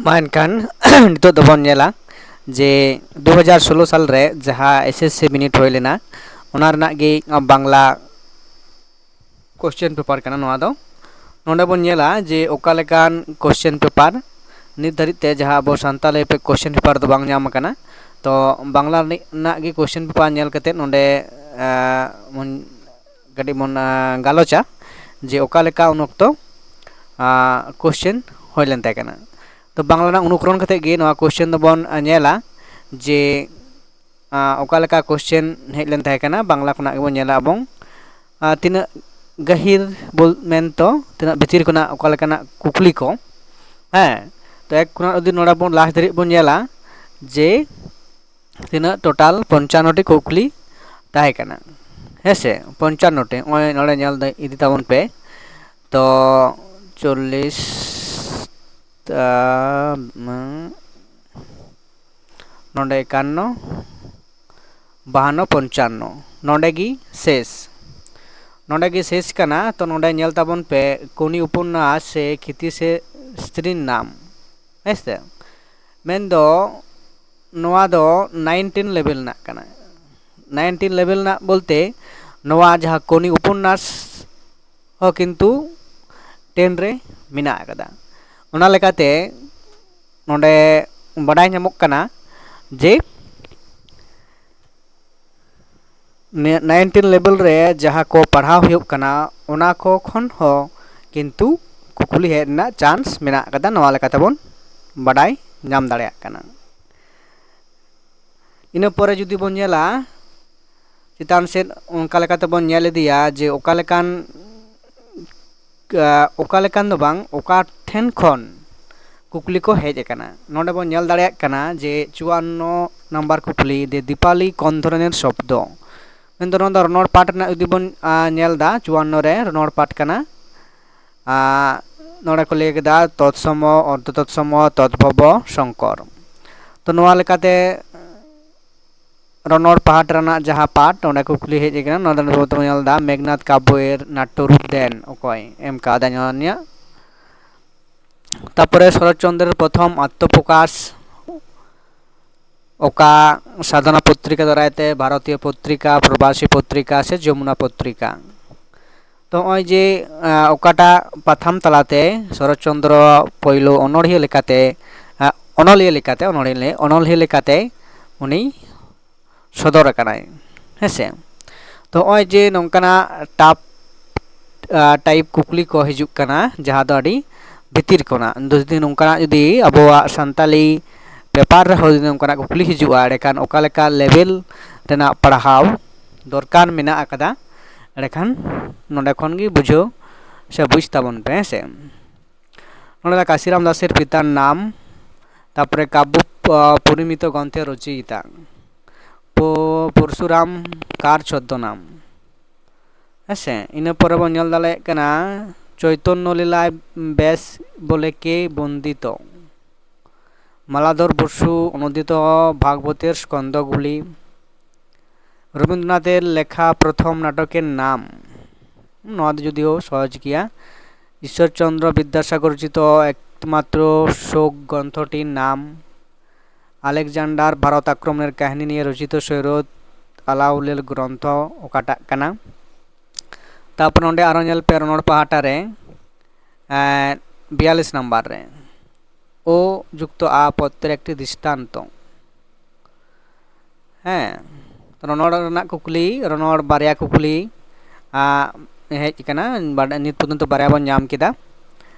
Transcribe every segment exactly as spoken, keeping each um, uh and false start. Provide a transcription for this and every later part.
ᱢᱟ ᱮᱱᱠᱷᱟᱱ ᱱᱤᱛᱚᱜ ᱫᱚᱵᱚᱱ ᱧᱮᱞᱟ ᱡᱮ ᱫᱩ ᱦᱟᱡᱟᱨ ᱥᱳᱞᱳ ᱥᱟᱞ ᱨᱮ ᱡᱟᱦᱟᱸ ᱮᱥ ᱮᱥ ᱥᱤ ᱵᱤᱱᱤᱰ ᱦᱩᱭ ᱞᱮᱱᱟ, ᱚᱱᱟ ᱨᱮᱱᱟᱜ ᱜᱮ ᱵᱟᱝᱞᱟ ᱠᱚᱥᱪᱮᱱ ᱯᱮᱯᱟᱨ ᱠᱟᱱᱟ ᱱᱚᱣᱟ ᱫᱚ᱾ ᱱᱚᱰᱮ ᱵᱚᱱ ᱧᱮᱞᱟ ᱡᱮ ᱚᱠᱟ ᱞᱮᱠᱟᱱ ᱠᱚᱥᱪᱮᱱ ᱯᱮᱯᱟᱨ᱾ ᱱᱤᱛ ᱫᱷᱟᱹᱨᱤᱡ ᱛᱮ ᱡᱟᱦᱟᱸ ᱟᱵᱚ ᱥᱟᱱᱛᱟᱲᱤ ᱠᱚᱥᱪᱮᱱ ᱯᱮᱯᱟᱨ ᱫᱚ ᱵᱟᱝ ᱧᱟᱢ ᱟᱠᱟᱱᱟ, ᱛᱚ ᱵᱟᱝᱞᱟ ᱨᱮᱱᱟᱜ ᱜᱮ ᱠᱚᱥᱪᱮᱱ ᱯᱮᱯᱟᱨ ᱧᱮᱞ ᱠᱟᱛᱮᱫ ᱱᱚᱰᱮ ᱠᱟᱹᱴᱤᱡ ᱵᱚᱱ ᱜᱟᱞᱚᱪᱟ ᱡᱮ ᱚᱠᱟ ᱞᱮᱠᱟ ᱩᱱ ᱚᱠᱛᱚ ᱠᱚᱥᱪᱮᱱ ᱦᱩᱭ ᱞᱮᱱ ᱛᱟᱦᱮᱸ ᱠᱟᱱᱟ᱾ ᱛᱚ ᱵᱟᱝᱞᱟ ᱨᱮᱱᱟᱜ ᱚᱱᱩᱠᱚᱨᱚᱱ ᱠᱟᱛᱮᱫ ᱜᱮ ᱱᱚᱣᱟ ᱠᱚᱥᱪᱮᱱ ᱫᱚᱵᱚᱱ ᱧᱮᱞᱟ ᱡᱮ ᱚᱠᱟ ᱞᱮᱠᱟ ᱠᱚᱥᱪᱮᱱ ᱦᱮᱡ ᱞᱮᱱ ᱛᱟᱦᱮᱸ ᱠᱟᱱᱟ, ᱵᱟᱝᱞᱟ ᱠᱷᱚᱱᱟᱜ ᱜᱮᱵᱚᱱ ᱧᱮᱞᱟ ᱟᱵᱚ᱾ ᱛᱤᱱᱟᱹᱜ ᱜᱟᱹᱦᱤᱨ ᱵᱚᱞ ᱢᱮᱱᱛᱚ ᱛᱤᱱᱟᱹᱜ ᱵᱷᱤᱛᱤᱨ ᱠᱷᱚᱱᱟᱜ ᱚᱠᱟ ᱞᱮᱠᱟᱱᱟᱜ ᱠᱩᱠᱞᱤ ᱠᱚ᱾ ᱦᱮᱸ, ᱛᱚ ᱮᱠ ᱠᱷᱚᱱᱟᱜ ᱡᱩᱫᱤ ᱱᱚᱰᱮ ᱵᱚᱱ ᱞᱟᱥᱴ ᱫᱷᱟᱹᱨᱤᱡ ᱵᱚᱱ ᱧᱮᱞᱟ ᱡᱮ ᱛᱤᱱᱟᱹᱜ ᱴᱳᱴᱟᱞ ᱯᱚᱧᱪᱟᱱᱱᱚ ᱴᱤ ᱠᱩᱠᱞᱤ ᱛᱟᱦᱮᱸ ᱠᱟᱱᱟ᱾ ᱦᱮᱸ ᱥᱮ, ᱯᱚᱧᱪᱟᱱᱱᱚ ᱴᱤ᱾ ᱱᱚᱜᱼᱚᱭ ᱱᱚᱰᱮ ᱧᱮᱞ ᱤᱫᱤ ᱛᱟᱵᱚᱱ ᱯᱮ᱾ ᱛᱚ ᱪᱚᱞᱞᱤᱥ, ᱱᱚᱰᱮ ᱮᱠᱟᱱᱱᱚ, ᱵᱟᱦᱟᱱᱱᱚ, ᱯᱚᱧᱪᱟᱱᱱᱚ, ᱱᱚᱰᱮ ᱜᱮ ᱥᱮᱥ᱾ ᱱᱚᱰᱮ ᱜᱮ ᱥᱮᱥ ᱠᱟᱱᱟ᱾ ᱛᱚ ᱱᱚᱰᱮ ᱧᱮᱞ ᱛᱟᱵᱚᱱ ᱯᱮ, ᱠᱚᱱᱤ ᱩᱯᱚᱱᱱᱟᱥ ᱥᱮ ᱠᱷᱤᱛᱤ ᱥᱮ ᱥᱛᱨᱤ ᱱᱟᱢ᱾ ᱦᱮᱸ ᱥᱮ, ᱢᱮᱱᱫᱚ ᱱᱚᱣᱟ ᱫᱚ ᱱᱟᱭᱤᱱᱴᱤᱱ ᱞᱮᱵᱮᱞ ᱨᱮᱱᱟᱜ ᱠᱟᱱᱟ᱾ ᱱᱟᱭᱤᱱᱴᱤᱱ ᱞᱮᱵᱮᱞ ᱨᱮᱱᱟᱜ ᱵᱚᱞᱛᱮ ᱱᱚᱣᱟ ᱡᱟᱦᱟᱸ ᱠᱚᱱᱤ ᱩᱯᱚᱱᱱᱟᱥ ᱦᱚᱸ ᱠᱤᱱᱛᱩ ᱴᱮᱱ ᱨᱮ ᱢᱮᱱᱟᱜ ᱟᱠᱟᱫᱟ᱾ ᱚᱱᱟ ᱞᱮᱠᱟᱛᱮ ᱱᱚᱰᱮ ᱵᱟᱰᱟᱭ ᱧᱟᱢᱚᱜ ᱠᱟᱱᱟ ᱡᱮ ᱱᱟᱭᱤᱱᱴᱤᱱ ᱞᱮᱵᱮᱞ ᱨᱮ ᱡᱟᱦᱟᱸ ᱠᱚ ᱯᱟᱲᱦᱟᱣ ᱦᱩᱭᱩᱜ ᱠᱟᱱᱟ, ᱚᱱᱟ ᱠᱚ ᱠᱷᱚᱱ ᱦᱚᱸ ᱠᱤᱱᱛᱩ ᱠᱩᱠᱞᱤ ᱦᱮᱡ ᱨᱮᱱᱟᱜ ᱪᱟᱱᱥ ᱢᱮᱱᱟᱜ ᱟᱠᱟᱫᱟ᱾ ᱱᱚᱣᱟ ᱞᱮᱠᱟ ᱛᱮᱵᱚᱱ ᱵᱟᱰᱟᱭ ᱧᱟᱢ ᱫᱟᱲᱮᱭᱟᱜ ᱠᱟᱱᱟ᱾ ᱤᱱᱟᱹ ᱯᱚᱨᱮ ᱡᱩᱫᱤ ᱵᱚᱱ ᱧᱮᱞᱟ ᱪᱮᱛᱟᱱ ᱥᱮᱫ, ᱚᱱᱠᱟ ᱞᱮᱠᱟ ᱛᱮᱵᱚᱱ ᱧᱮᱞ ᱤᱫᱤᱭᱟ ᱡᱮ ᱚᱠᱟ ᱞᱮᱠᱟᱱ, ᱚᱠᱟ ᱞᱮᱠᱟᱱ ᱫᱚ ᱵᱟᱝ, ᱚᱠᱟ ᱴᱷᱮᱱ ᱠᱷᱚᱱ ᱠᱩᱠᱞᱤ ᱠᱚ ᱦᱮᱡ ᱟᱠᱟᱱᱟ᱾ ᱱᱚᱰᱮ ᱵᱚᱱ ᱧᱮᱞ ᱫᱟᱲᱮᱭᱟᱜ ᱠᱟᱱᱟ ᱡᱮ ᱪᱩᱣᱟᱱᱱᱚ ᱱᱟᱢᱵᱟᱨ ᱠᱩᱠᱞᱤ, ᱫᱮ ᱫᱤᱯᱟᱞᱤ ᱠᱚᱱ ᱫᱷᱚᱨᱚᱱᱮᱨ ᱥᱚᱵᱫᱚ᱾ ᱢᱮᱱᱫᱚ ᱱᱚᱣᱟ ᱫᱚ ᱨᱚᱱᱚᱲ ᱯᱟᱴ ᱨᱮᱱᱟᱜ ᱡᱩᱫᱤ ᱵᱚᱱ ᱧᱮᱞ ᱮᱫᱟ, ᱪᱩᱣᱟᱱᱱᱚ ᱨᱮ ᱨᱚᱱᱚᱲ ᱯᱟᱴ ᱠᱟᱱᱟ᱾ ᱱᱚᱰᱮ ᱠᱚ ᱞᱟᱹᱭ ᱠᱮᱫᱟ ᱛᱚᱛᱥᱚᱢᱚ, ᱚᱨᱫᱷᱚ ᱛᱚᱛᱥᱚᱢᱚ, ᱛᱚᱫᱵᱷᱚᱵᱚ, ᱥᱚᱝᱠᱚᱨ᱾ ᱛᱚ ᱱᱚᱣᱟ ᱞᱮᱠᱟᱛᱮ ᱨᱚᱱᱚᱲ ᱯᱟᱦᱟᱴ ᱨᱮᱱᱟᱜ ᱡᱟᱦᱟᱸ ᱯᱟᱴ, ᱚᱸᱰᱮ ᱠᱩᱠᱞᱤ ᱦᱮᱡ ᱟᱠᱟᱱᱟ, ᱱᱚᱣᱟ ᱫᱚ ᱱᱤᱛᱚᱜ ᱵᱚᱱ ᱧᱮᱞ ᱮᱫᱟ ᱢᱮᱜᱷᱱᱟᱛ ᱠᱟᱵᱽᱵᱚᱭᱮᱨ ᱱᱟᱴᱴᱚ ᱨᱩᱯ ᱫᱮᱱ ᱚᱠᱚᱭ ᱮᱢ ᱠᱟᱣᱫᱟ ᱱᱚᱣᱟ ᱨᱮᱱᱟᱜ᱾ ᱛᱟᱯᱚᱨᱮ ᱥᱚᱨᱚᱛ ᱪᱚᱱᱫᱨᱚ ᱯᱨᱚᱛᱷᱚᱢ ᱟᱛᱢᱚᱯᱨᱚᱠᱟᱥ, ᱚᱠᱟ ᱥᱟᱫᱷᱚᱱᱟ ᱯᱚᱛᱨᱤᱠᱟ ᱫᱟᱨᱟᱭ ᱛᱮ, ᱵᱷᱟᱨᱚᱛᱤᱭᱚ ᱯᱚᱛᱨᱤᱠᱟ, ᱯᱨᱚᱵᱟᱥᱤ ᱯᱚᱛᱨᱤᱠᱟ ᱥᱮ ᱡᱚᱢᱩᱱᱟ ᱯᱚᱛᱨᱤᱠᱟ᱾ ᱛᱚ ᱱᱚᱜᱼᱚᱭ ᱡᱮ ᱚᱠᱟᱴᱟᱜ ᱯᱟᱛᱷᱟᱢ ᱛᱟᱞᱟᱛᱮ ᱥᱚᱨᱚᱛ ᱪᱚᱱᱫᱨᱚ ᱯᱳᱭᱞᱳ ᱚᱱᱚᱬᱦᱤᱭᱟᱹ ᱞᱮᱠᱟᱛᱮ, ᱚᱱᱚᱞᱤᱭᱟᱹ ᱞᱮᱠᱟᱛᱮ, ᱚᱱᱚᱬᱦᱤᱭᱟᱹ ᱞᱮᱠᱟᱛᱮ ᱩᱱᱤ ᱥᱚᱫᱚᱨ ᱟᱠᱟᱱᱟᱭ, ᱦᱮᱸᱥᱮ᱾ ᱛᱚ ᱱᱚᱜᱼᱚᱭ ᱡᱮ ᱱᱚᱝᱠᱟᱱᱟᱜ ᱴᱟᱯ ᱴᱟᱭᱤᱯ ᱠᱩᱠᱞᱤ ᱠᱚ ᱦᱤᱡᱩᱜ ᱠᱟᱱᱟ, ᱡᱟᱦᱟᱸ ᱫᱚ ᱟᱹᱰᱤ ᱵᱷᱤᱛᱤᱨ ᱠᱷᱚᱱᱟᱜ᱾ ᱡᱩᱫᱤ ᱱᱚᱝᱠᱟᱱᱟᱜ, ᱡᱩᱫᱤ ᱟᱵᱚᱣᱟᱜ ᱥᱟᱱᱛᱟᱞᱤ ᱯᱮᱯᱟᱨ ᱨᱮᱦᱚᱸ ᱡᱩᱫᱤ ᱱᱚᱝᱠᱟᱱᱟᱜ ᱠᱩᱠᱞᱤ ᱦᱤᱡᱩᱜᱼᱟ, ᱮᱸᱰᱮᱠᱷᱟᱱ ᱚᱠᱟ ᱞᱮᱠᱟ ᱞᱮᱵᱮᱞ ᱨᱮᱱᱟᱜ ᱯᱟᱲᱦᱟᱣ ᱫᱚᱨᱠᱟᱨ ᱢᱮᱱᱟᱜ ᱟᱠᱟᱫᱟ, ᱮᱸᱰᱮᱠᱷᱟᱱ ᱱᱚᱰᱮ ᱠᱷᱚᱱ ᱜᱮ ᱵᱩᱡᱷᱟᱹᱣ ᱥᱮ ᱵᱩᱡᱽ ᱛᱟᱵᱚᱱ ᱯᱮ, ᱦᱮᱸ ᱥᱮ᱾ ᱱᱚᱰᱮ ᱫᱚ ᱠᱟᱥᱤᱨᱟᱢ ᱫᱟᱥᱮᱨ ᱯᱤᱛᱟᱨ ᱱᱟᱢ, ᱛᱟᱯᱚᱨᱮ ᱠᱟᱵᱽᱵᱚ ᱯᱚᱨᱤᱢᱤᱛᱚ ᱜᱨᱚᱱᱛᱷᱮ ᱨᱚᱪᱚᱭᱤᱛᱟ, ᱯᱚᱨᱥᱩᱨᱟᱢ ᱠᱟᱨ ᱪᱷᱚᱫᱽᱫᱚ ᱱᱟᱢ, ᱦᱮᱸ ᱥᱮ᱾ ᱤᱱᱟᱹ ᱯᱚᱨᱮ ᱵᱚᱱ ᱧᱮᱞ ᱫᱟᱲᱮᱭᱟᱜ ᱠᱟᱱᱟ ᱪᱳᱭᱛᱚᱱᱱᱚ ᱞᱤᱞᱟᱭ ᱵᱮᱥ ᱵᱚᱞᱮ ᱠᱮ ᱵᱚᱱᱫᱤᱛᱚ, ᱢᱟᱞᱟᱫᱷᱚᱨ ᱵᱚᱥᱩ ᱚᱱᱩᱫᱤᱛᱚ ᱵᱷᱟᱜᱽᱵᱚᱛᱮᱨ ᱥᱠᱚᱱᱫᱚᱜᱩᱞᱤ, ᱨᱚᱵᱤᱱᱫᱨᱚᱱᱟᱛᱷᱮᱨ ᱞᱮᱠᱷᱟ ᱯᱨᱚᱛᱷᱚᱢ ᱱᱟᱴᱚᱠᱮᱨ ᱱᱟᱢ᱾ ᱱᱚᱣᱟ ᱫᱚ ᱡᱩᱫᱤᱭᱳ ᱥᱚᱦᱚᱡᱽ ᱜᱮᱭᱟ᱾ ᱤᱥᱥᱚᱨ ᱪᱚᱱᱫᱨᱚ ᱵᱤᱫᱽᱫᱟᱥᱟᱜᱚᱨ ᱨᱚᱪᱤᱛᱚ ᱮᱠᱢᱟᱛᱨᱚ ᱥᱳᱠ ᱜᱨᱚᱱᱛᱷᱚᱴᱤ ᱱᱟᱢ᱾ ᱟᱞᱮᱠᱡᱟᱱᱰᱟᱨ ᱵᱷᱟᱨᱚᱛ ᱟᱠᱨᱚᱢᱚᱱᱮᱨ ᱠᱟᱹᱦᱱᱤ ᱱᱤᱭᱮ ᱨᱚᱪᱤᱛᱚ ᱥᱳᱭᱨᱚᱛ ᱟᱞᱟᱣᱞᱮᱞ ᱜᱨᱚᱱᱛᱷᱚ ᱚᱠᱟᱴᱟᱜ ᱠᱟᱱᱟ? ᱛᱟᱨᱯᱚᱨ ᱱᱚᱰᱮ ᱟᱨᱚ ᱧᱮᱞ ᱯᱮ, ᱨᱚᱱᱚᱲ ᱯᱟᱦᱴᱟ ᱨᱮ ᱵᱤᱭᱟᱞᱤᱥ ᱱᱟᱢᱵᱟᱨ ᱨᱮ ᱳ ᱡᱩᱠᱛᱚ ᱟ ᱯᱚᱫ ᱨᱮ ᱮᱠᱴᱤ ᱫᱨᱤᱥᱴᱟᱱᱛᱚ᱾ ᱦᱮᱸ, ᱨᱚᱱᱚᱲ ᱨᱮᱱᱟᱜ ᱠᱩᱠᱞᱤ, ᱨᱚᱱᱚᱲ ᱵᱟᱨᱭᱟ ᱠᱩᱠᱞᱤ ᱦᱮᱡ ᱟᱠᱟᱱᱟ, ᱱᱤᱛ ᱯᱚᱨᱡᱚᱱᱛᱚ ᱵᱟᱨᱭᱟ ᱵᱚᱱ ᱧᱟᱢ ᱠᱮᱫᱟ᱾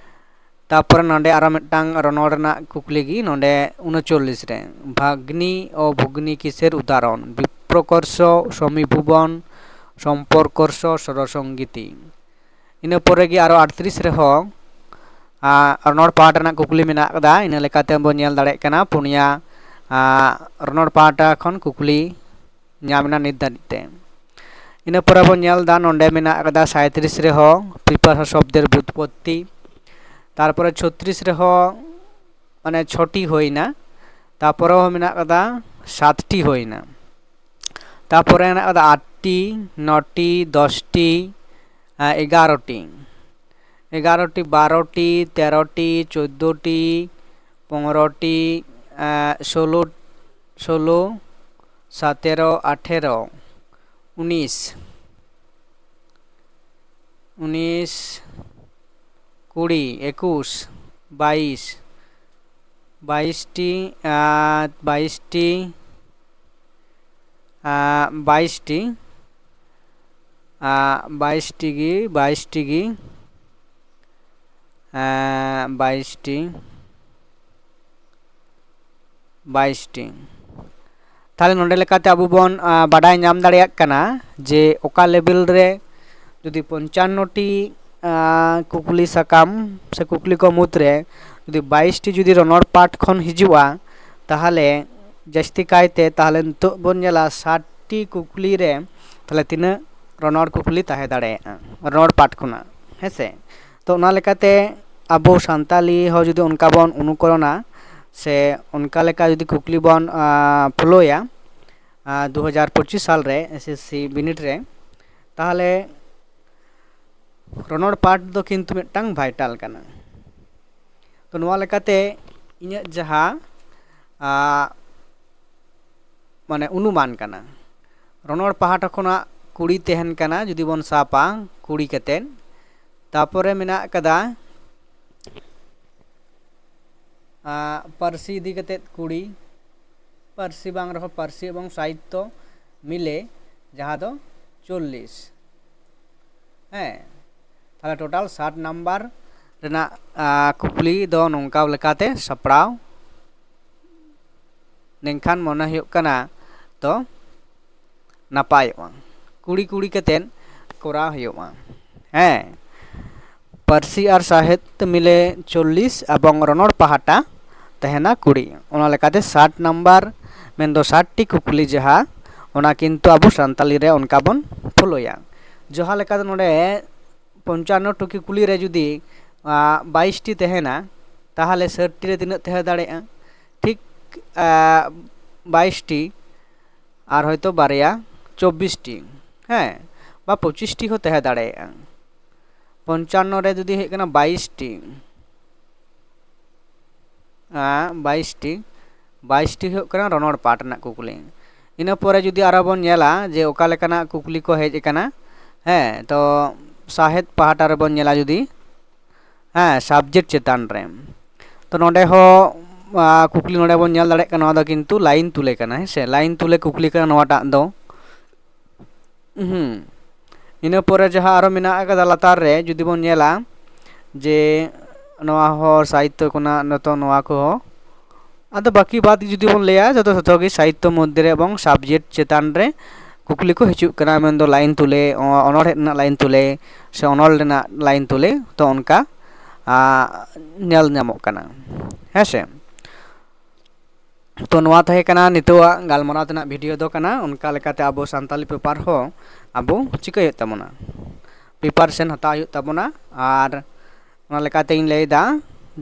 ᱛᱟᱨᱯᱚᱨᱮ ᱱᱚᱰᱮ ᱟᱨᱚ ᱢᱤᱫᱴᱟᱝ ᱨᱚᱱᱚᱲ ᱨᱮᱱᱟᱜ ᱠᱩᱠᱞᱤ ᱜᱮ ᱱᱚᱰᱮ ᱩᱱᱩᱪᱚᱞᱞᱤᱥ ᱨᱮ, ᱵᱷᱟᱜᱽᱱᱤ ᱚ ᱵᱷᱚᱜᱽᱱᱤ ᱠᱤᱥᱮᱨ ᱩᱫᱟᱦᱚᱨᱚᱱ? ᱵᱤᱯᱨᱚᱠᱚᱨᱥᱚ, ᱥᱚᱢᱤᱵᱷᱩᱵᱚᱱ, ᱥᱚᱢᱯᱚᱨᱠᱚᱨᱥᱚ, ᱥᱚᱨᱚᱥᱚᱝᱜᱤᱛᱤ᱾ ᱤᱱᱟᱹ ᱯᱚᱨᱮ ᱜᱮ ᱟᱨᱚ ᱟᱴᱛᱨᱤᱥ ᱨᱮᱦᱚᱸ ᱨᱚᱱᱚᱲ ᱯᱟᱦᱴᱟ ᱨᱮᱱᱟᱜ ᱠᱩᱠᱞᱤ ᱢᱮᱱᱟᱜ ᱟᱠᱟᱫᱟ᱾ ᱤᱱᱟᱹ ᱞᱮᱠᱟᱛᱮ ᱵᱚᱱ ᱧᱮᱞ ᱫᱟᱲᱮᱭᱟᱜ ᱠᱟᱱᱟ ᱯᱩᱱᱭᱟ ᱨᱚᱱᱚᱲ ᱯᱟᱦᱴᱟ ᱠᱷᱚᱱ ᱠᱩᱠᱞᱤ ᱧᱟᱢ ᱮᱱᱟ ᱱᱤᱛ ᱫᱷᱟᱹᱵᱤᱡ ᱛᱮ᱾ ᱤᱱᱟᱹ ᱯᱚᱨᱮ ᱵᱚᱱ ᱧᱮᱞ ᱮᱫᱟ, ᱱᱚᱰᱮ ᱢᱮᱱᱟᱜ ᱟᱠᱟᱫᱟ ᱥᱟᱸᱭᱛᱨᱤᱥ ᱨᱮᱦᱚᱸ ᱯᱤᱯᱟᱥᱟ ᱥᱚᱵᱫᱮᱨ ᱵᱩᱛᱯᱚᱛᱛᱤ, ᱛᱟᱨᱯᱚᱨᱮ ᱪᱷᱚᱛᱨᱤᱥ ᱨᱮᱦᱚᱸ ᱢᱟᱱᱮ ᱪᱷᱚᱴᱤ ᱦᱩᱭᱱᱟ, ᱛᱟᱨᱯᱚᱨᱮ ᱦᱚᱸ ᱢᱮᱱᱟᱜ ᱟᱠᱟᱫᱟ ᱥᱟᱛᱴᱤ ᱦᱩᱭᱱᱟ, ᱛᱟᱨᱯᱚᱨᱮ ᱢᱮᱱᱟᱜ ᱟᱠᱟᱫᱟ ᱟᱴᱴᱤ, ᱱᱚᱴᱤ, ᱫᱚᱥᱴᱤ, ᱮᱜᱟᱨᱚᱴᱤ᱾ ᱮᱜᱟᱨᱚᱴᱤ, ᱵᱟᱨᱚᱴᱤ, ᱛᱮᱨᱚᱴᱤ, ᱪᱳᱫᱽᱫᱳᱴᱤ, ᱯᱚᱱᱨᱚᱴᱤ, ᱮᱸ, ᱥᱳᱞᱳ, ᱥᱳᱞᱳ, ᱥᱟᱛᱮᱨᱚ, ᱟᱴᱷᱮᱨᱚ, ᱩᱱᱤᱥ, ᱩᱱᱤᱥ, ᱠᱩᱲᱤ, ᱮᱠᱩᱥ, ᱵᱟᱭᱤᱥ, ᱵᱟᱭᱤᱥᱴᱤ, ᱟᱨ ᱵᱟᱭᱤᱥᱴᱤ, ᱟᱨ ᱵᱟᱭᱤᱥᱴᱤ, ᱟᱨ ᱵᱟᱭᱤᱥᱴᱤ ᱜᱮ, ᱵᱟᱭᱤᱥᱴᱤ ᱜᱮ, ᱟᱨ ᱵᱟᱭᱤᱥᱴᱤ, ᱵᱟᱭᱤᱥᱴᱤ᱾ ᱛᱟᱦᱞᱮ ᱱᱚᱰᱮ ᱞᱮᱠᱟᱛᱮ ᱟᱵᱚ ᱵᱚᱱ, ᱟᱸ, ᱵᱟᱰᱟᱭ ᱧᱟᱢ ᱫᱟᱲᱮᱭᱟᱜ ᱠᱟᱱᱟ ᱡᱮ ᱚᱠᱟ ᱞᱮᱵᱮᱞ ᱨᱮ ᱡᱩᱫᱤ ᱯᱚᱧᱪᱟᱱᱱᱚ ᱴᱤ, ᱟᱸ, ᱠᱩᱠᱞᱤ ᱥᱟᱠᱟᱢ ᱥᱮ ᱠᱩᱠᱞᱤ ᱠᱚ ᱢᱩᱫᱽᱨᱮ ᱡᱩᱫᱤ ᱵᱟᱭᱤᱥ ᱴᱤ ᱡᱩᱫᱤ ᱨᱚᱱᱚᱲ ᱯᱟᱴ ᱠᱷᱚᱱ ᱦᱤᱡᱩᱜᱼᱟ, ᱛᱟᱦᱞᱮ ᱡᱟᱹᱥᱛᱤ ᱠᱟᱭᱛᱮ ᱛᱟᱦᱞᱮ ᱱᱤᱛᱚᱜ ᱵᱚᱱ ᱧᱮᱞᱟ ᱥᱟᱴ ᱴᱤ ᱠᱩᱠᱞᱤ ᱨᱮ ᱛᱟᱦᱞᱮ ᱛᱤᱱᱟᱹᱜ ᱨᱚᱱᱚᱲ ᱠᱩᱠᱞᱤ ᱛᱟᱦᱮᱸ ᱫᱟᱲᱮᱭᱟᱜᱼᱟ ᱨᱚᱱᱚᱲ ᱯᱟᱴ ᱠᱷᱚᱱᱟᱜ, ᱦᱮᱸ ᱥᱮ? ᱛᱚ ᱚᱱᱟ ᱞᱮᱠᱟᱛᱮ ᱟᱵᱚ ᱥᱟᱱᱛᱟᱞᱤ ᱦᱚᱸ ᱡᱩᱫᱤ ᱚᱱᱠᱟ ᱵᱚᱱ ᱚᱱᱩᱠᱚᱨᱚᱱᱟ ᱥᱮ ᱚᱱᱠᱟ ᱞᱮᱠᱟ ᱡᱩᱫᱤ ᱠᱩᱠᱞᱤ ᱵᱚᱱ, ᱟᱸ, ᱯᱷᱳᱞᱳᱭᱟ, ᱟᱸ, ᱫᱩ ᱦᱟᱡᱟᱨ ᱯᱚᱸᱪᱤᱥ ᱥᱟᱞ ᱨᱮ ᱮᱥ ᱮᱥ ᱥᱤ ᱵᱤᱱᱤᱰ ᱨᱮ, ᱛᱟᱦᱞᱮ ᱨᱚᱱᱚᱲ ᱯᱟᱴ ᱫᱚ ᱠᱤᱱᱛᱩ ᱢᱤᱫᱴᱟᱝ ᱵᱷᱟᱭᱴᱟᱞ ᱠᱟᱱᱟ᱾ ᱛᱚ ᱱᱚᱣᱟ ᱞᱮᱠᱟᱛᱮ ᱤᱧᱟᱹᱜ ᱡᱟᱦᱟᱸ, ᱟᱸ, ᱢᱟᱱᱮ ᱚᱱᱩᱢᱟᱱ ᱠᱟᱱᱟ, ᱨᱚᱱᱚᱲ ᱯᱟᱦᱴᱟ ᱠᱷᱚᱱᱟᱜ ᱠᱩᱲᱤ ᱛᱟᱦᱮᱱ ᱠᱟᱱᱟ ᱡᱩᱫᱤ ᱵᱚᱱ ᱥᱟᱵᱟ ᱠᱩᱲᱤ ᱠᱟᱛᱮᱫ᱾ ᱛᱟᱯᱚᱨᱮ ᱢᱮᱱᱟᱜ ᱠᱟᱫᱟ, ᱟᱸ, ᱯᱟᱹᱨᱥᱤ ᱤᱫᱤ ᱠᱟᱛᱮᱫ ᱠᱩᱲᱤ, ᱯᱟᱹᱨᱥᱤ ᱵᱟᱝ ᱨᱮᱦᱚᱸ ᱯᱟᱹᱨᱥᱤ ᱮᱵᱚᱝ ᱥᱟᱦᱤᱛᱛᱚ ᱢᱤᱞᱮ, ᱡᱟᱦᱟᱸ ᱫᱚ ᱪᱚᱞᱞᱤᱥ᱾ ᱦᱮᱸ, ᱛᱟᱦᱞᱮ ᱴᱳᱴᱟᱞ ᱥᱟᱴ ᱱᱟᱢᱵᱟᱨ ᱨᱮᱱᱟᱜ, ᱟᱸ, ᱠᱩᱠᱞᱤ ᱫᱚ ᱱᱚᱝᱠᱟ ᱞᱮᱠᱟᱛᱮ ᱥᱟᱯᱲᱟᱣ ᱞᱮᱱᱠᱷᱟᱱ ᱢᱚᱱᱮ ᱦᱩᱭᱩᱜ ᱠᱟᱱᱟ ᱛᱚ ᱱᱟᱯᱟᱭᱚᱜᱼᱟ᱾ ᱠᱩᱲᱤ ᱠᱩᱲᱤ ᱠᱟᱛᱮᱫ ᱠᱚᱨᱟᱣ ᱦᱩᱭᱩᱜᱼᱟ᱾ ᱦᱮᱸ, ᱯᱟᱹᱨᱥᱤ ᱟᱨ ᱥᱟᱶᱦᱮᱫ ᱢᱤᱞᱮ ᱪᱚᱞᱞᱤᱥ ᱮᱵᱚᱝ ᱨᱚᱱᱚᱲ ᱯᱟᱦᱴᱟ ᱛᱟᱦᱮᱱᱟ ᱠᱩᱲᱤ᱾ ᱚᱱᱟ ᱞᱮᱠᱟᱛᱮ ᱥᱟᱴ ᱱᱟᱢᱵᱟᱨ, ᱢᱮᱱᱫᱚ ᱥᱟᱴ ᱴᱤ ᱠᱩᱠᱞᱤ ᱡᱟᱦᱟᱸ, ᱚᱱᱟ ᱠᱤᱱᱛᱩ ᱟᱵᱚ ᱥᱟᱱᱛᱟᱞᱤ ᱨᱮ ᱚᱱᱠᱟ ᱵᱚᱱ ᱯᱷᱳᱞᱳᱭᱟ᱾ ᱡᱟᱦᱟᱸ ᱞᱮᱠᱟᱛᱮ ᱱᱚᱰᱮ ᱯᱚᱧᱪᱟᱱᱱᱚ ᱴᱤ ᱠᱩᱠᱞᱤ ᱨᱮ ᱡᱩᱫᱤ, ᱟᱸ, ᱵᱟᱭᱤᱥ ᱴᱤ ᱛᱟᱦᱮᱱᱟ, ᱛᱟᱦᱞᱮ ᱥᱟᱴ ᱴᱤ ᱨᱮ ᱛᱤᱱᱟᱹᱜ ᱛᱟᱦᱮᱸ ᱫᱟᱲᱮᱭᱟᱜᱼᱟ? ᱴᱷᱤᱠ, ᱟᱸ, ᱵᱟᱭᱤᱥ ᱴᱤ ᱟᱨ ᱦᱚᱭᱛᱳ ᱵᱟᱨᱭᱟ ᱪᱚᱵᱵᱤᱥ ᱴᱤ, ᱦᱮᱸ, ᱵᱟ ᱯᱚᱸᱪᱤᱥ ᱴᱤ ᱦᱚᱸ ᱛᱟᱦᱮᱸ ᱫᱟᱲᱮᱭᱟᱜᱼᱟ᱾ ᱯᱚᱧᱪᱟᱱᱱᱚ ᱨᱮ ᱡᱩᱫᱤ ᱦᱩᱭᱩᱜ ᱠᱟᱱᱟ ᱵᱟᱭᱤᱥ ᱴᱤ, ᱵᱟᱭᱤᱥ ᱴᱤ, ᱵᱟᱭᱤᱥ ᱴᱤ ᱦᱩᱭᱩᱜ ᱠᱟᱱᱟ ᱨᱚᱱᱚᱲ ᱯᱟᱴ ᱨᱮᱱᱟᱜ ᱠᱩᱠᱞᱤ᱾ ᱤᱱᱟᱹ ᱯᱚᱨᱮ ᱡᱩᱫᱤ ᱟᱨᱚ ᱵᱚᱱ ᱧᱮᱞᱟ ᱡᱮ ᱚᱠᱟ ᱞᱮᱠᱟᱱᱟᱜ ᱠᱩᱠᱞᱤ ᱠᱚ ᱦᱮᱡ ᱟᱠᱟᱱᱟ, ᱦᱮᱸ, ᱛᱚ ᱥᱟᱶᱦᱮᱫ ᱯᱟᱦᱴᱟ ᱨᱮᱵᱚᱱ ᱧᱮᱞᱟ ᱡᱩᱫᱤ, ᱦᱮᱸ, ᱥᱟᱵᱡᱮᱠᱴ ᱪᱮᱛᱟᱱ ᱨᱮ, ᱛᱚ ᱱᱚᱰᱮ ᱦᱚᱸ ᱠᱩᱠᱞᱤ ᱱᱚᱰᱮ ᱵᱚᱱ ᱧᱮᱞ ᱫᱟᱲᱮᱭᱟᱜ ᱠᱟᱱᱟ, ᱱᱚᱣᱟ ᱫᱚ ᱠᱤᱱᱛᱩ ᱞᱟᱭᱤᱱ ᱛᱩᱞᱮ ᱠᱟᱱᱟ, ᱦᱮᱸ ᱥᱮ, ᱞᱟᱭᱤᱱ ᱛᱩᱞᱮ ᱠᱩᱠᱞᱤ ᱠᱟᱱᱟ ᱱᱚᱣᱟᱴᱟᱜ ᱫᱚ᱾ ᱦᱩᱸ᱾ ᱤᱱᱟᱹ ᱯᱚᱨᱮ ᱡᱟᱦᱟᱸ ᱟᱨᱚ ᱢᱮᱱᱟᱜ ᱟᱠᱟᱫᱟ ᱞᱟᱛᱟᱨ ᱨᱮ ᱡᱩᱫᱤ ᱵᱚᱱ ᱧᱮᱞᱟ ᱡᱮ ᱱᱚᱣᱟ ᱦᱚᱸ ᱥᱟᱦᱤᱛᱛᱚ ᱠᱷᱚᱱᱟᱜ ᱱᱤᱛᱚᱜ ᱱᱚᱣᱟ ᱠᱚᱦᱚᱸ, ᱟᱫᱚ ᱵᱟᱹᱠᱤ ᱵᱟᱫ ᱡᱩᱫᱤ ᱵᱚᱱ ᱞᱟᱹᱭᱟ ᱡᱚᱛᱚ ᱡᱚᱛᱚ ᱜᱮ ᱥᱟᱦᱤᱛᱛᱚ ᱢᱚᱫᱽᱫᱷᱮ ᱨᱮ ᱮᱵᱚᱝ ᱥᱟᱵᱡᱮᱠᱴ ᱪᱮᱛᱟᱱ ᱨᱮ ᱠᱩᱠᱞᱤ ᱠᱚ ᱦᱤᱡᱩᱜ ᱠᱟᱱᱟ, ᱢᱮᱱᱫᱚ ᱞᱟᱭᱤᱱ ᱛᱩᱞᱮ, ᱚ-, ᱚᱱᱚᱬᱦᱮ ᱨᱮᱱᱟᱜ ᱞᱟᱭᱤᱱ ᱛᱩᱞᱮ ᱥᱮ ᱚᱱᱚᱞ ᱨᱮᱱᱟᱜ ᱞᱟᱭᱤᱱ ᱛᱩᱞᱮ, ᱛᱚ ᱚᱱᱠᱟ, ᱟ, ᱧᱮᱞ ᱧᱟᱢᱚᱜ ᱠᱟᱱᱟ, ᱦᱮᱸ ᱥᱮ᱾ ᱛᱚ ᱱᱚᱣᱟ ᱛᱟᱦᱮᱸ ᱠᱟᱱᱟ ᱱᱤᱛᱚᱜᱟᱜ ᱜᱟᱞᱢᱟᱨᱟᱣ ᱛᱮᱱᱟᱜ ᱵᱷᱤᱰᱤᱭᱳ ᱫᱚ ᱠᱟᱱᱟ, ᱚᱱᱠᱟ ᱞᱮᱠᱟᱛᱮ ᱟᱵᱚ ᱥᱟᱱᱛᱟᱞᱤ ᱯᱮᱯᱟᱨ ᱦᱚᱸ ᱟᱵᱚ ᱪᱤᱠᱟᱹᱭ ᱦᱩᱭᱩᱜ ᱛᱟᱵᱚᱱᱟ, ᱯᱨᱤᱯᱟᱨᱮᱥᱚᱱ ᱦᱟᱛᱟᱣ ᱦᱩᱭᱩᱜ ᱛᱟᱵᱚᱱᱟ᱾ ᱟᱨ ᱚᱱᱟ ᱞᱮᱠᱟᱛᱮᱧ ᱞᱟᱹᱭᱫᱟ,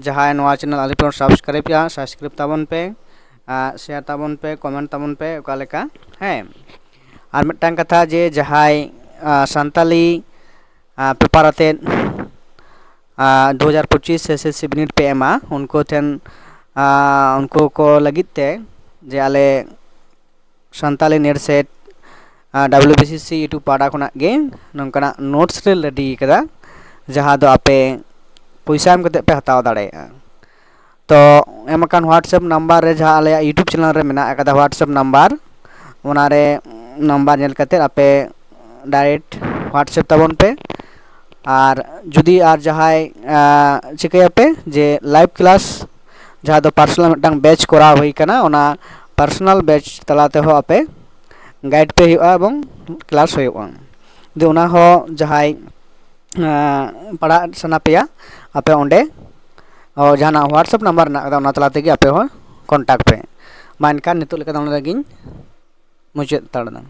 ᱡᱟᱦᱟᱸᱭ ᱱᱚᱣᱟ ᱪᱮᱱᱮᱞ ᱟᱞᱮ ᱯᱮ ᱥᱟᱵᱥᱠᱨᱟᱭᱤᱵᱽ ᱮᱫᱟ, ᱥᱟᱵᱥᱠᱨᱟᱭᱤᱵᱽ ᱛᱟᱵᱚᱱ ᱯᱮ, ᱟᱨ ᱥᱮᱭᱟᱨ ᱛᱟᱵᱚᱱ ᱯᱮ, ᱠᱚᱢᱮᱱᱴ ᱛᱟᱵᱚᱱ ᱯᱮ, ᱚᱠᱟ ᱞᱮᱠᱟ, ᱦᱮᱸ᱾ ᱟᱨ ᱢᱤᱫᱴᱟᱝ ᱠᱟᱛᱷᱟ ᱡᱮ ᱡᱟᱦᱟᱸᱭ, ᱟ, ᱥᱟᱱᱛᱟᱞᱤ, ᱟ, ᱯᱮᱯᱟᱨ ᱟᱛᱮᱫ, ᱟ, ᱫᱩ ᱦᱟᱡᱟᱨ ᱯᱚᱸᱪᱤᱥ ᱮᱥ ᱮᱥ ᱥᱤ ᱵᱤᱱᱤᱰ ᱯᱮ ᱮᱢᱟ, ᱩᱱᱠᱩ ᱴᱷᱮᱱ, ᱟ, ᱩᱱᱠᱩ ᱠᱚ ᱞᱟᱹᱜᱤᱫ ᱛᱮ ᱡᱮ ᱟᱞᱮ ᱥᱟᱱᱛᱟᱞᱤ ᱱᱮᱴ ᱥᱮᱴ, ᱟ, ᱰᱟᱵᱞᱤᱭᱩ ᱵᱤ ᱥᱤ ᱥᱤ YouTube ᱯᱟᱦᱴᱟ ᱠᱷᱚᱱᱟᱜ ᱜᱮ ᱱᱚᱝᱠᱟᱱᱟᱜ ᱱᱳᱴᱥ ᱞᱮ ᱨᱮᱰᱤ ᱠᱟᱫᱟ, ᱡᱟᱦᱟᱸ ᱫᱚ ᱟᱯᱮ ᱯᱚᱭᱥᱟ ᱮᱢ ᱠᱟᱛᱮᱫ ᱯᱮ ᱦᱟᱛᱟᱣ ᱫᱟᱲᱮᱭᱟᱜᱼᱟ᱾ ᱛᱚ ᱮᱢ ᱟᱠᱟᱱ WhatsApp ᱱᱟᱢᱵᱟᱨ ᱨᱮ, ᱡᱟᱦᱟᱸ ᱟᱞᱮᱭᱟᱜ YouTube ᱪᱮᱱᱮᱞ ᱨᱮ ᱢᱮᱱᱟᱜ ᱟᱠᱟᱫᱟ WhatsApp ᱱᱟᱢᱵᱟᱨ, ᱚᱱᱟ ᱨᱮ ᱱᱟᱢᱵᱟᱨ ᱧᱮᱞ ᱠᱟᱛᱮᱫ ᱟᱯᱮ ᱰᱟᱭᱨᱮᱠᱴ WhatsApp ᱛᱟᱵᱚᱱ ᱯᱮ᱾ ᱟᱨ ᱡᱩᱫᱤ ᱟᱨ ᱡᱟᱦᱟᱸᱭ, ᱟ, ᱪᱤᱠᱟᱹᱭᱟᱯᱮ ᱡᱮ ᱞᱟᱭᱤᱵᱷ ᱠᱞᱟᱥ, ᱡᱟᱦᱟᱸ ᱫᱚ ᱯᱟᱨᱥᱚᱱᱟᱞ ᱢᱤᱫᱴᱟᱝ ᱵᱮᱪ ᱠᱚᱨᱟᱣ ᱦᱩᱭ ᱠᱟᱱᱟ, ᱚᱱᱟ ᱯᱟᱨᱥᱚᱱᱟᱞ ᱵᱮᱪ ᱛᱟᱞᱟ ᱛᱮᱦᱚᱸ ᱟᱯᱮ ᱜᱟᱭᱤᱰ ᱯᱮ ᱦᱩᱭᱩᱜᱼᱟ ᱮᱵᱚᱝ ᱠᱞᱟᱥ ᱦᱩᱭᱩᱜᱼᱟ᱾ ᱡᱩᱫᱤ ᱚᱱᱟ ᱦᱚᱸ ᱡᱟᱦᱟᱸᱭ, ᱟᱸ, ᱯᱟᱲᱦᱟᱜ ᱥᱟᱱᱟ ᱯᱮᱭᱟ, ᱟᱯᱮ ᱚᱸᱰᱮ, ᱚ, ᱡᱟᱦᱟᱱᱟᱜ WhatsApp ᱱᱟᱢᱵᱟᱨ ᱢᱮᱱᱟᱜ ᱟᱠᱟᱫᱟ, ᱚᱱᱟ ᱛᱟᱞᱟ ᱛᱮᱜᱮ ᱟᱯᱮ ᱦᱚᱸ ᱠᱚᱱᱴᱟᱠᱴ ᱯᱮ᱾ ᱢᱟ ᱮᱱᱠᱷᱟᱱ ᱱᱤᱛᱚᱜ ᱞᱮᱠᱟ ᱫᱚ ᱱᱚᱰᱮ ᱜᱤᱧ ᱢᱩᱪᱟᱹᱫ ᱦᱟᱛᱟᱲ ᱮᱫᱟ᱾